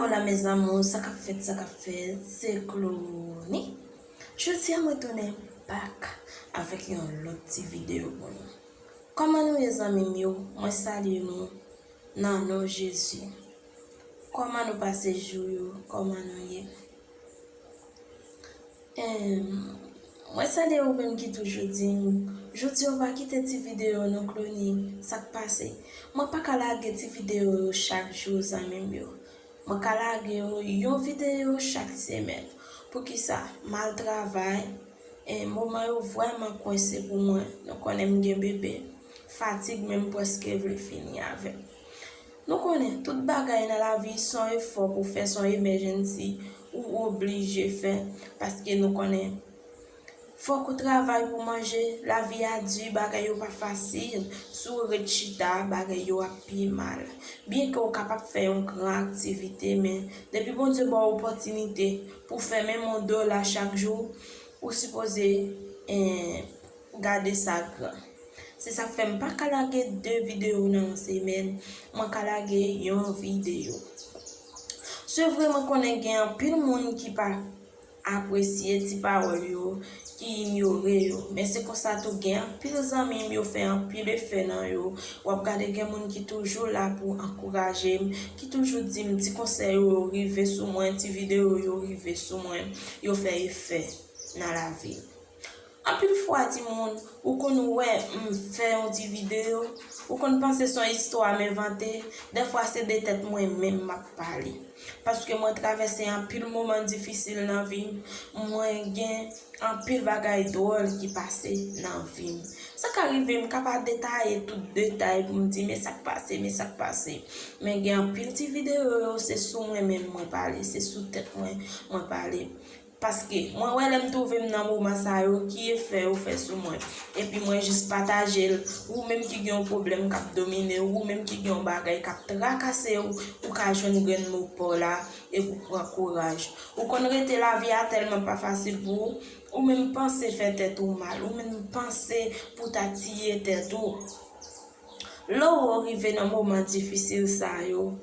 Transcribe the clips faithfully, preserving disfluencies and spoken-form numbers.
Hola mes amours, sa k ap fèt, sa k ap fèt, se Clony. Jodi a mwen tounen back avèk yon lòt ti videyo pou nou. Kòman nou ye zanmi m yo? Mwen salye nou nan non Jezi. Kòman nou pase jou yo? Kòman nou ye? Em, mwen salye ou menm ki toujou di m, "Jodi a w pa kite ti videyo non Clony, sa k pase?" Mwen pa ka lage ti videyo yo chak jou, zanmi m yo. Mwen ka lage yo yon videyo chak semèn. Poukisa? M al travay, e moman yo vrèman kwense pou mwen. Nou konnen m gen bebe. Fatig menm prèske vle fini avè m. Nou konnen, tout bagay nan lavi se yon efò pou fè, se yon emergency ou oblije fè, paske nou konnen, fòk ou travay pou manje, lavi a di, bagay yo pa fasil, si w ret chita, bagay yo ap pi mal. Byenke w kapab fè yon gran aktivite, men depi Bondye ba w opòtinite pou w fè menm yon dola chak jou, ou sipoze, eh, gade sa gran. Se sa k fè m pa ka lage de videyo nan yon semèn, mwen ka lage yon videyo. Se vre, mwen konnen gen anpil moun ki pa apresye ti pawòl yo, ki inyore yo, men se konsa tou gen anpil zanmi m yo fè anpil efè nan yo. W ap gade gen moun ki toujou la pou ankouraje m, ki toujou di m ti konsèy yo, yo rive sou mwen, ti videyo yo rive sou mwen, yo fè efè nan lavi m. Anpil fwa, timoun, ou konn wè m fè yon ti videyo, ou konn panse se yon istwa m envante, dèfwa se de tèt mwen menm m ap pale. Paske mwen travèse anpil moman difisil nan vi m, mwen gen anpil bagay dwòl ki pase nan vi m. Sa ka rive m ka pa detaye tout detay pou m di, "Men sa k pase, men sa k pase." Men gen anpil ti videyo yo, se sou mwen menm mwen pale, se sou tèt mwen mwen pale. Paske mwen wè lè m twouve m nan moman sa yo, ki efè yo fè sou mwen. Epi mwen jis pataje l. Ou menm ki gen yon pwoblèm k ap domine w, ou menm ki gen yon bagay k ap trakase w, ou ka jwenn grenn mo pa w la, epi w pran kouraj. Ou konn rete lavi a tèlman pa fasil pou ou, ou menm panse fè tèt ou mal, ou menm panse pou ta tiye tèt ou. Lè w rive nan moman difisil sa yo,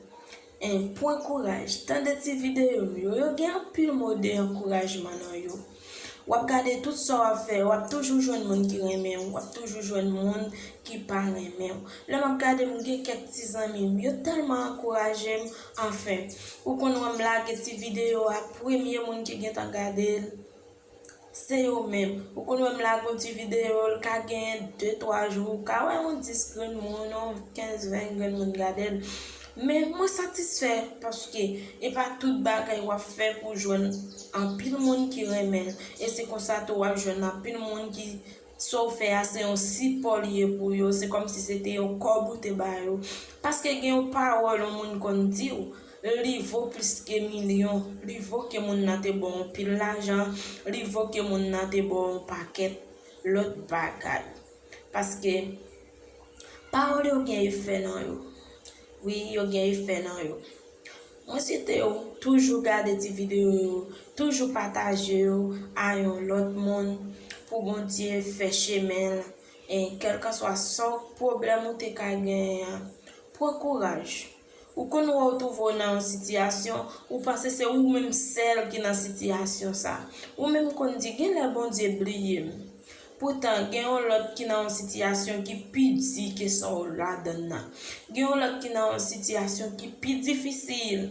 en, pran kouraj, tande ti videyo m yo, yo gen anpil mo de ankourajman nan yo. W ap gade tout sa w ap fè, w ap toujou jwenn moun ki renmen w, w ap toujou jwenn moun ki pa renmen w. Lè m ap gade, m gen kèk ti zanmi m, yo tèlman ankouraje m, anfen, ou konn wè m lage ti videyo a, premye moun ki gentan gade l, se yo menm. Ou konn wè m lage yon ti videyo, l ka gen de, twa jou, ou ka wè yon dis grenn moun, yon kenz, ven grenn moun gade l. Men mwen satisfè paske e pa tout bagay w ap fè pou w jwenn anpil moun ki renmen l. E se konsa tou w ap jwenn anpil moun ki sa w fè a se yon sipò li ye pou yo. Se kòmsi se te yon kòb ou te ba yo. Paske gen yon pawòl yon moun konn di w, li vo plis ke milyon, li vo ke moun nan te ba w anpil lajan, li vo ke moun nan te ba w yon pakèt lòt bagay. Paske pawòl yo gen efè nan yo. Wi, yo gen efè nan yo. Mwen swete w toujou gade ti videyo yo, toujou pataje yo a yon lòt moun pou Bondye fè chemen l. E kèlkanswa sa pwoblèm ou te ka genyen an, pran kouraj. Ou konn wè w twouve w nan yon sitiyasyon, ou panse se ou menm sèl ki nan sitiyasyon sa. Ou menm konn di, "Genlè Bondye bliye m." Poutan, gen yon lòt ki nan yon sitiyasyon ki pi di ke sa w ladann nan. Gen yon lòt ki nan yon sitiyasyon ki pi difisil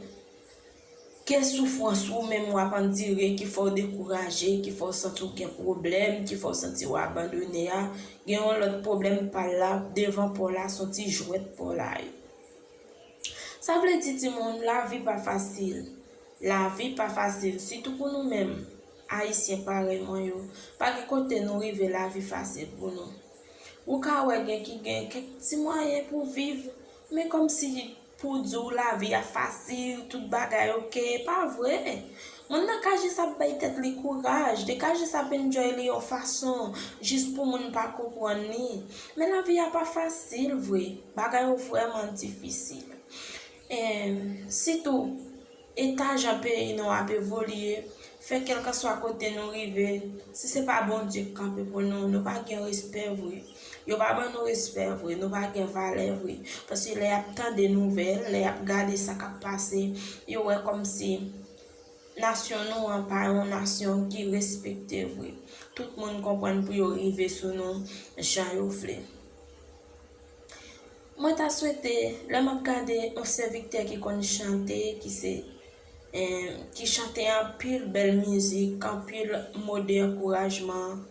ke soufrans ou menm w ap andire, ki fè w dekouraje, ki fè w santi w gen pwoblèm, ki fè w santi w abandone a. Gen yon lòt pwoblèm pa l la, devan pa w la, se yon ti jwèt pa w la ye. Sa vle di, timoun, lavi pa fasil. Lavi pa fasil, sitou pou nou menm, Ayisyen parèy mwen yo. Pa gen kote nou rive, lavi fasil pou nou. Ou ka wè gen ki gen kèk ti mwayen pou viv, men kòmsi pou di w lavi a fasil, tout bagay oke, pa vre. Moun nan ka jis ap bay tèt li kouraj, li ka jis ap enjoy li yon fason, jis pou moun pa konprann li. Men lavi a pa fasil vre, bagay yo vrèman difisil. Em, sitou, eta jan peyi nou ap evolye, Fè kèlkanswa kote nou rive, si se pa Bondye k kanpe pou nou, nou pa gen respè vre. Yo pa ban nou respè vre, nou pa gen valè vre. Paske lè y ap tande nouvèl, lè y ap gade sa k ap pase, yo wè kòmsi nasyon nou an pa yon nasyon ki respekte vre. Tout moun konprann pou yo rive sou nou jan yo vle. Mwen ta swete, lè m ap gade yon sèvitè ki konn chante, ki se, eh, ki chante anpil bèl mizik, anpil mo de ankourajman,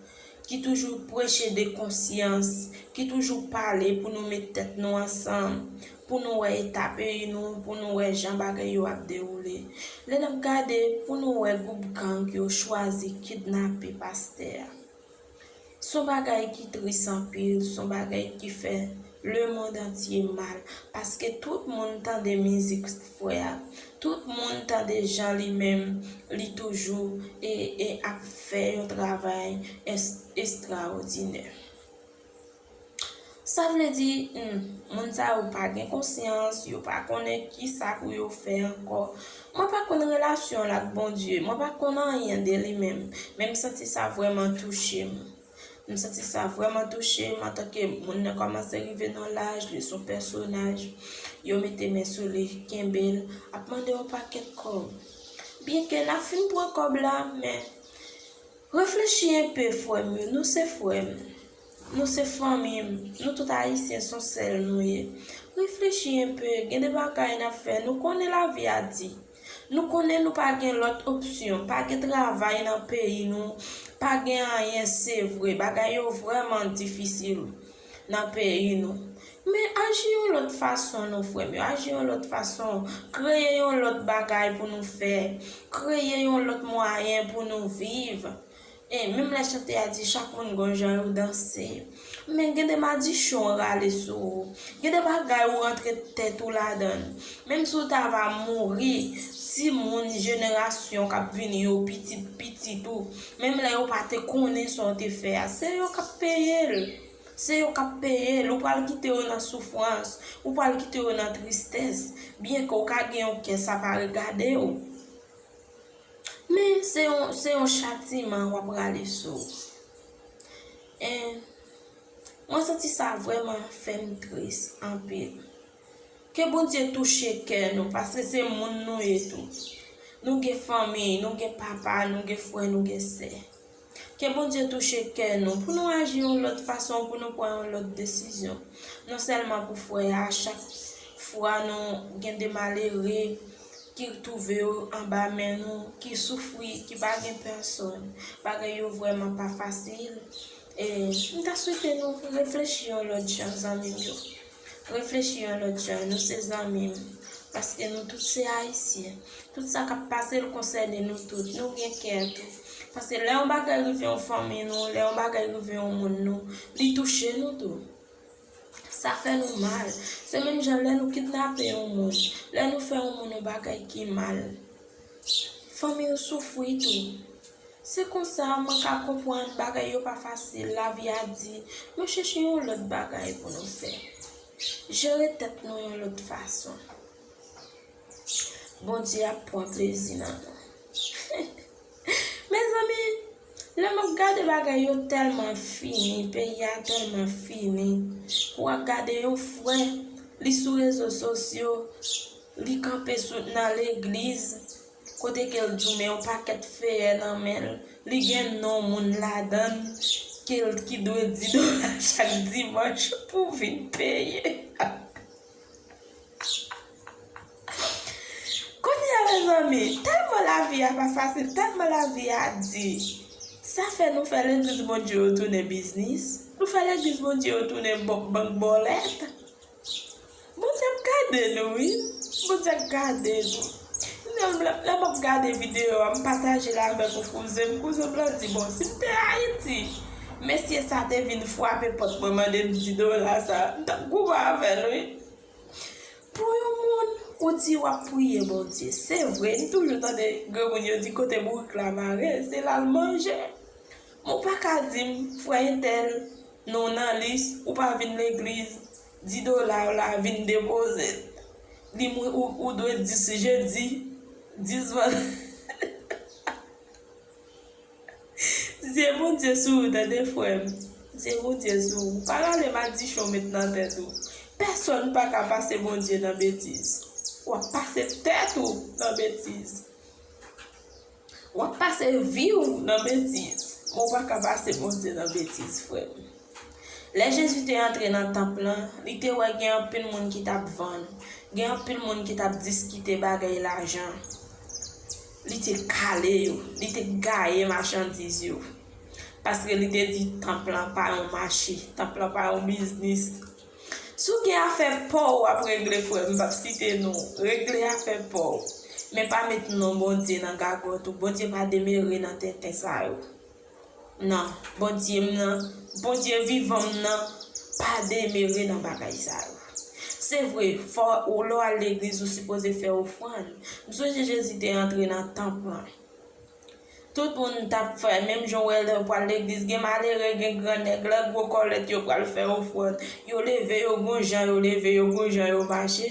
ki toujou preche de konsyans, ki toujou pale pou nou met tèt nou ansanm, pou nou wè eta peyi nou, pou nou wè jan bagay yo ap dewoule. Lè n ap gade, pou nou wè gwoup gang yo chwazi kidnape pastè a. Se yon bagay ki tris anpil, se yon bagay ki fè lemonn antye mal, paske tout moun tande mizik frè a, tout moun tande jan li menm li toujou e, e ap fè yon travay es-, estraòdinè. Sa vle di, hmm, moun sa yo pa gen konsyans, yo pa konnen ki sa pou yo fè ankò. Mwen pa konn relasyon l ak Bondye, mwen pa konn anyen de li menm, men m santi sa vrèman touche m. M santi sa vrèman touche m antanke moun nan kòmanse rive nan laj, li se yon pèsonaj, yo mete men sou li, kenbe l, ap mande yon pakèt kòb. Byenke n ap fin pran kòb la, men reflechi enpe, frè m yo, nou se frè m. Nou se fanmi m, nou tout ayisyen se yon sèl nou ye. Reflechi enpe, gen de bagay n ap fè, nou konnen lavi a di. Nou konnen nou pa gen lòt opsyon, pa gen travay nan peyi nou, pa gen anyen, se vre, bagay yo vrèman difisil nan peyi nou. Men aji yon lòt fason non, frè m yo, aji yon lòt fason, kreye yon lòt bagay pou nou fè, kreye yon lòt mwayen pou nou viv. E menm lè chante a di chak moun gon jan yo danse. Men gen de madichon rale sou ou. Gen de bagay ou rantre tèt ou ladan l. Menm si w ta va mouri, timoun jenerasyon k ap vini yo, pitit pitit ou, menm lè yo pa te konnen sa w te fè a, se yo k ap peye l. Se yo k ap peye l. Ou pral kite yo nan soufrans. Ou pral kite yo nan tristès. Byenke w ka gen yon kè sa pa regade w. Men se yon, se yon chatiman w ap rale sou ou. E mwen santi sa vrèman fè m tris anpil. Ke Bondye touche kè nou, paske se moun nou ye tou. Nou gen fanmi, nou gen papa, nou gen frè, nou gen sè. Ke Bondye touche kè nou pou nou aji yon lòt fason, pou nou pran yon lòt desizyon. Non sèlman pou frè a, chak fwa nou gen de malere ki twouve yo anba men nou, ki soufri, ki pa gen pèsòn, bagay yo vrèman pa fasil. E m ta swete nou reflechi yon lòt jan, zanmi m yo. Reflechi yon lòt jan, nou se zanmi m. Paske nou tout se ayisyen. Tout sa k ap pase l konsène nou tout. Nou gen kè tou. Paske lè yon bagay rive yon fanmi nou, lè yon bagay rive yon moun nou, li touche nou tou. Sa fè nou mal. Se menm jan lè nou kidnape yon moun, lè nou fè yon moun yon bagay ki mal, fanmi w soufri tou. Se konsa mwen ka konprann bagay yo pa fasil, lavi a di, nou chèche yon lòt bagay pou nou fè. Jere tèt nou yon lòt fason. Bondye ap pran plezi nan nou. Mezanmi, lè m ap gade bagay yo tèlman fini, peyi a tèlman fini, pou w ap gade yon frè, li sou rezo sosyo, li kanpe sou, nan legliz, kote ke l di w men yon pakèt feyè nan men l, li gen non moun ladan l, ke l ki dwe di dola chak dimanch pou vin peye. Kounye a, mezanmi, tèlman lavi a pa fasil, tèlman lavi a di, sa fè nou fè legliz Bondye yo tounen biznis, nou fè legliz Bondye yo tounen bank bòlèt. Bondye ap gade nou, wi. Bondye ap gade nou. Lè m ap gade videyo a, m pataje l avèk yon kouzen m. Kouzen m lan di, bon, si m te Ayiti, mesye sa te vin frape pòt mwen, mande m di dola sa, m t ap goumen avè l, wi. Pou yon moun, ou di w ap priye Bondye. Se vre, m toujou tande granmoun yo di kote bourik la mare, se la l manje. Men w pa ka di m, frè entèl, non nan lis, ou pa vin legliz, di dola w la, vin depoze l. Li mwen, ou, ou dwe dis jedi, dis van-, Bondye sou ou, tande, frè m. Se Bondye sou ou. Pa rale madichon met nan tèt ou. Pèsonn pa ka pase Bondye nan betiz. W ap pase tèt ou nan betiz. W ap pase vi w nan betiz. Men w pa ka pase Bondye nan betiz, frè m. Lè Jezi te antre nan tanp lan, li te wè gen anpil moun ki t ap vann, gen anpil moun ki t ap diskite bagay lajan. Li te kale yo, li te gaye machandiz yo. Paske li te di tanp lan pa yon mache, tanp lan pa yon biznis. Si w gen afè pa w, w ap regle, frè m, m p ap site non. Regle afè pa w. Men pa met non Bondye nan gagòt ou. Bondye pa demere nan tenten sa yo. Non, Bondye m nan, Bondye vivan m nan, pa demere nan bagay sa yo. Se vre, fò ou lè w al legliz ou sipoze fè ofrann. M sonje Jezi te antre nan tanp lan. Tout moun t ap fè, menm jan w wè lè yo pral legliz, gen malere, gen grannèg, lè gwo kòlèt yo pral fè ofrann. Yo leve, yo gon jan, yo leve, yo gon jan, yo mache.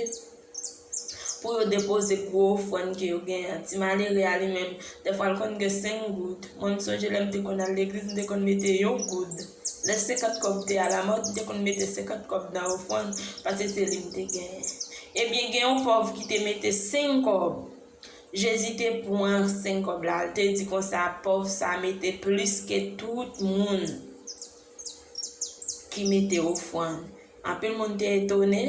Pou yo depoze gwo ofrann ke yo genyen an. Ti malere a li menm, dèfwa l konn gen senk goud. Mwen, m sonje lè m te konn al legliz, m te konn mete yon goud. Lè senkant kòb te alamòd, m te konn mete senkant kòb nan ofrann, paske se li m te genyen. Ebyen, gen yon pòv ki te mete senk kòb. Jezi te pran senk kòb la, l te di konsa, pòv sa mete plis ke tout moun ki mete ofrann. Anpil moun te etone,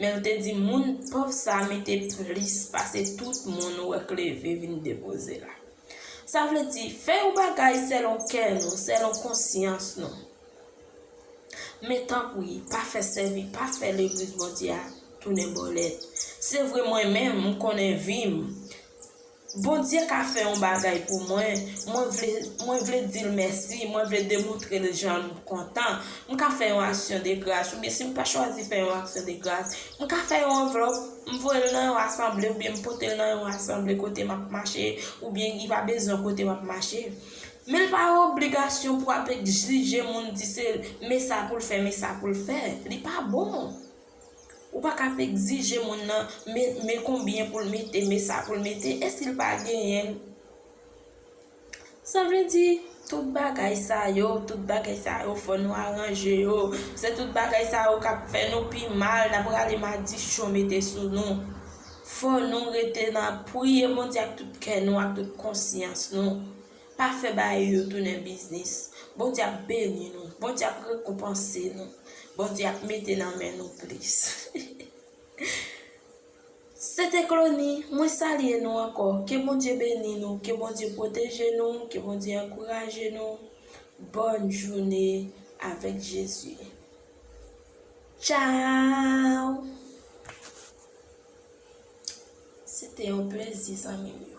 men l te di moun pòv sa mete plis pase tout moun ou wè k leve vin depoze la. Sa vle di, fè yon bagay sèlon kè nou, sèlon konsyans nou. Men tanpri, pa fè sèvi, pa fè legliz Bondye a tounen bòlèt. Se vre, mwen menm, m konnen vi m. Bondye ka fè yon bagay pou mwen, mwen vle, mwen vle di l mèsi, mwen vle demontre l jan m kontan. M ka fè yon aksyon de gras, oubyen si m pa chwazi fè yon aksyon de gras, m ka fè yon anvlòp, m voye l nan yon asanble, oubyen m pote l nan yon asanble kote m ap mache, oubyen li pa bezwen kote m ap mache. Men l pa yon obligasyon pou ap egzije moun di se men sa pou l fè, men sa pou l fè. Li pa bon. Ou pa ka ap egzije moun nan men, men konbyen pou l mete, men sa pou l mete, e si l pa genyen l? Sa vle di, tout bagay sa yo, tout bagay sa yo, fò nou aranje yo. Se tout bagay sa yo k ap fè nou pi mal, n ap rale madichon mete sou nou. Fò nou rete nan priye Bondye ak tout kè nou, ak tout konsyans nou. Pa fè bagay yo tounen biznis. Bondye ap beni nou. Bondye ap rekonpanse nou. Bondye ap mete nan men nou plis. Se te Clonie, mwen salye nou ankò. Ke Bondye beni nou, ke Bondye pwoteje nou, ke Bondye ankouraje nou. Bòn jounen avèk Jezi. Tchaw! Se te yon plezi, zanmi m yo.